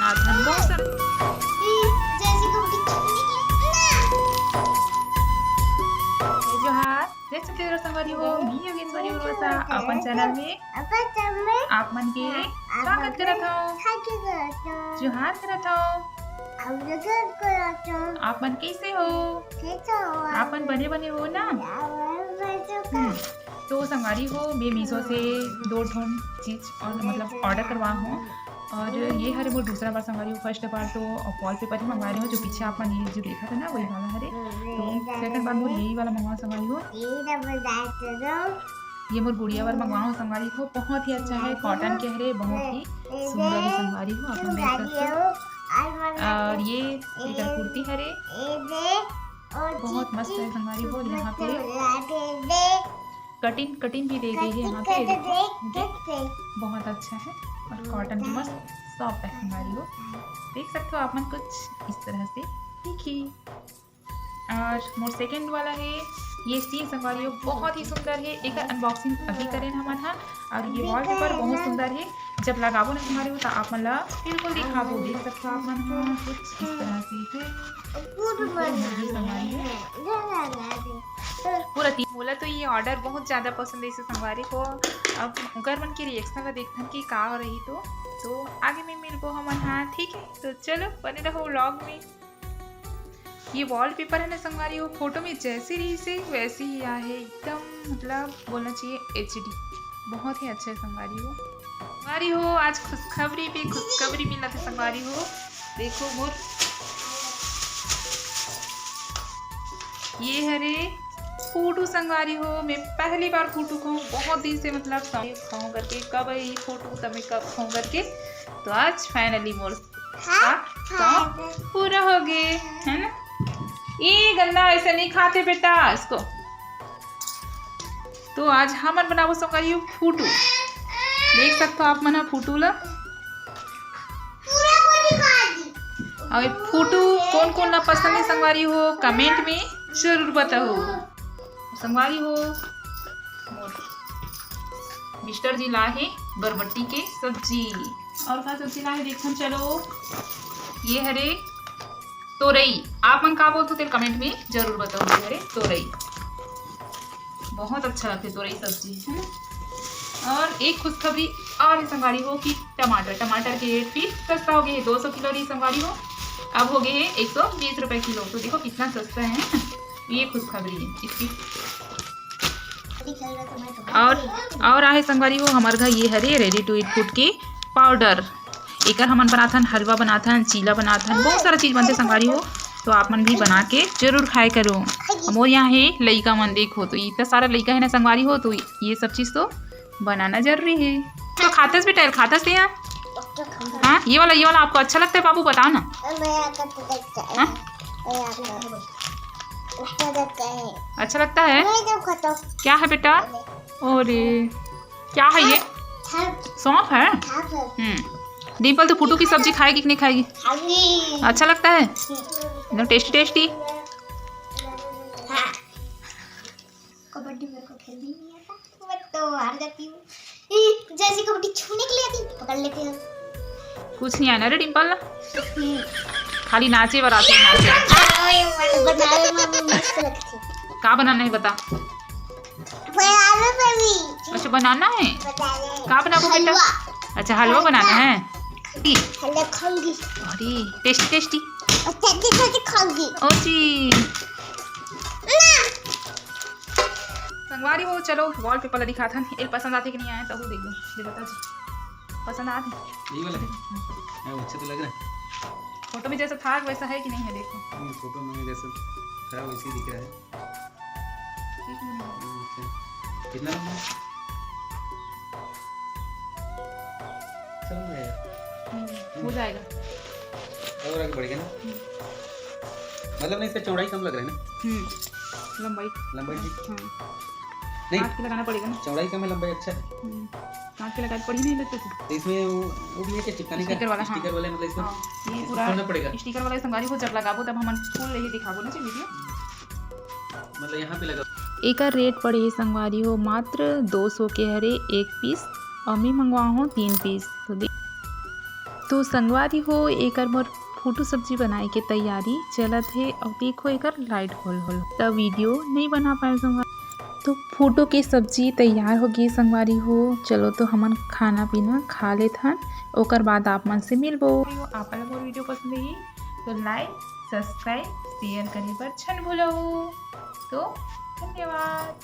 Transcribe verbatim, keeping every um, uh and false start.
बहुत सारा। जय जोहार, जय छत्तीसगढ़ संगवारी हो, मैं योगेश्वरी उर्वसा, अपन चैनल में आप मन के स्वागत करत हव, जोहार करत हव। आप मन कैसे हो? आप मन बने बने हो ना? हम्म, तो संगवारी हो, मैं मीशो से दो ठन चीज और मतलब ऑर्डर करवा हूँ। और ये हरे मोर दूसरा बार संगवारी हो, फर्स्ट बार तो वॉलपेपर ही मंगवा रही हूँ, जो पीछे आप मन ये जो देखा था ना, वही वाला हरे। तो सेकंड बार मोर यही वाला मंगवा संगवारी हो। ये मोर गुड़िया बर मंगवा हूँ संगवारी हो, बहुत ही अच्छा है, कॉटन के हरे, बहुत ही सुंदर है संगवारी हो, आप मन देख सकते हो। और ये एकर कुर्ती हरे, बहुत मस्त है संगवारी हो। यहाँ पे कटिंग कटिंग भी दे गई है यहाँ पे, देखो, बहुत अच्छा है। और कॉटन भी मस्त सॉफ्ट है संगवारी हो, देख सकते हो आप मन कुछ इस तरह से। देखिए, और मोर सेकंड वाला है, ये सी संगवारी हो, बहुत ही सुंदर है। एक अनबॉक्सिंग अभी करें हमन हा, और ये वॉलपेपर बहुत सुंदर है। जब लगाबो ना संगवारी हो, तो आप मन ला बिल्कुल दिखाबो, देख सकते हो आप मन हा, कुछ इस तरह से है। ये संगवारी हो, पूरा तीन। मोला तो ये ऑर्डर बहुत ज्यादा पसंद है, इसे संगवारी हो। अब उनकर मन के रिएक्शन ला देखथन कि का हो रही, तो तो आगे में मिलबो हमन हा, ठीक है। तो चलो बने रहो व्लॉग में। ये वॉलपेपर है ना संगवारी हो, फोटो में जैसे रही से वैसे ही आए है, एकदम मतलब बोलना चाहिए एचडी, बहुत ही अच्छा है संगवारी हो। संगवारी हो, आज खुशखबरी पे खुशखबरी मिला था संगवारी हो। देखो मोर, ये हरे फोटो संगवारी हो, मैं पहली बार फोटो खाऊं बहुत दिन से, मतलब खाऊं करके, कब ये फोटो तब मैं कब खाऊं करके। तो आज फाइनली मोर हाँ, हाँ, हाँ। पूरा हो गए, है ना? ये गंदा ऐसे नहीं खाते बेटा इसको। तो आज हमन बनाबो संगवारी हो फोटो, देख सकते हो आप मन फोटो ला। और ये फोटो कौन कौन ना पसंद है संगवारी हो, कमेंट में जरूर बताओ संगवारी हो। मोर मिस्टर जी ला है बरबट्टी के सब्जी। और का सब्जी ला है देखन चलो, ये हरे तोरई। आप मन का बोलथो तेल कमेंट में जरूर बताओ। ये हरे तोरई, बहुत अच्छा लगथे तोरई सब्जी, है ना? और एक खुशखबरी और है संगवारी हो कि टमाटर, टमाटर के रेट भी सस्ता हो गए है। दो सौ किलो रही संगवारी हो, अब हो गए है एक सौ बीस रुपए किलो। तो देखो कितना सस्ता है ना? ये खुशखबरी है इसकी। और और आहे संगवारी हो हमर घर ये हरे ready to eat food के पाउडर। एकर हमन बनाथन, हलवा बनाथन, चीला बनाथन, बहुत सारा चीज बनथे संगवारी हो। तो आप मन भी बना के जरूर खाए करो। मोर यहाँ है लइका मन, देखो तो इतना सारा लइका है ना संगवारी हो, तो ये सब चीज तो बनाना जरूरी है। तो खातस बेटा, खातस ते यहाँ? हाँ, ये वाला, ये वाला आपको अच्छा लगता है बाबू, बताओ ना। हाँ? अच्छा लगता है। क्या है बेटा? अरे क्या है ये? सौंफ है। हम्म, डिम्पल तो फूटू की सब्जी खाएगी कि नहीं खाएगी? अच्छा लगता है, एकदम टेस्टी टेस्टी। कबड्डी मेरे को खेलनी नहीं आता, मैं तो हार जाती हूँ। जैसे कबड्डी छूने के लिए आती, पकड़ लेते हैं। कुछ नहीं आना रे डिम्पल ना, खाली नाचे बर आती है, नाचे। बनावे में मस्त लगती। का बनाना है बता? बनावे में भी। अच्छा बनाना है। का बनाबो बेटा? अच्छा हलवा बनाना है। हलवा खाऊंगी। अरे टेस्टी टेस्टी। और टेस्टी टेस्टी खाऊंगी। ओ जी। संगवारी हो, चलो वॉलपेपर ला दिखाथन, एल पसंद आथे कि नहीं आए, तहू देख लो। दे बता जी, पसंद आथे? यही वाला है? हाँ, अच्छा तो लग रहा है। फोटो में जैसा था वैसा है कि नहीं है, देखो। हम्म, फोटो में जैसा था वैसे ही दिख रहा है। ठीक है। अच्छा, कितना लंबा है? समझ गए? हम्म, हो जाएगा। और आगे बढ़ेगा ना? हम्म। मतलब नहीं, इसका चौड़ाई कम लग रहा है ना? हम्म, लंबाई। लंबाई ठीक। हाँ। नहीं। काट के लगाना पड़ेगा ना। चौड़ाई कम है, लंबाई अच्छा है। हम्म, काट के लगाए पड़ी नहीं लगते थे। तो इसमें वो, वो भी है क्या चिपकाने का? स्टिकर वाला, हाँ। स्टिकर वाला, मतलब इसको हाँ, ये इसको पूरा खोलना पड़ेगा। स्टिकर वाला संगवारी हो, जब लगाबो तब हमन फुल यही दिखाबो ना जी वीडियो। मतलब यहाँ पे लगा। एकर रेट पड़ही संगवारी हो मात्र दो सौ के हरे एक पीस, अउ मैं मंगवा हो तीन पीस। तो देख, तो संगवारी हो, एकर मोर फूटू सब्जी बनाए के तैयारी चलत हे। अउ देखो, एकर लाइट होल होल, त वीडियो नहीं बना पाए संगवारी। तो फूटू के सब्जी तैयार हो गई संगवारी हो। चलो, तो हमन खाना पीना खा लेथन, ओकर बाद आप मन से मिलबो। आप मन ला मोर वीडियो पसंद ही तो लाइक, सब्सक्राइब, शेयर करे बर झन भूलो। तो धन्यवाद।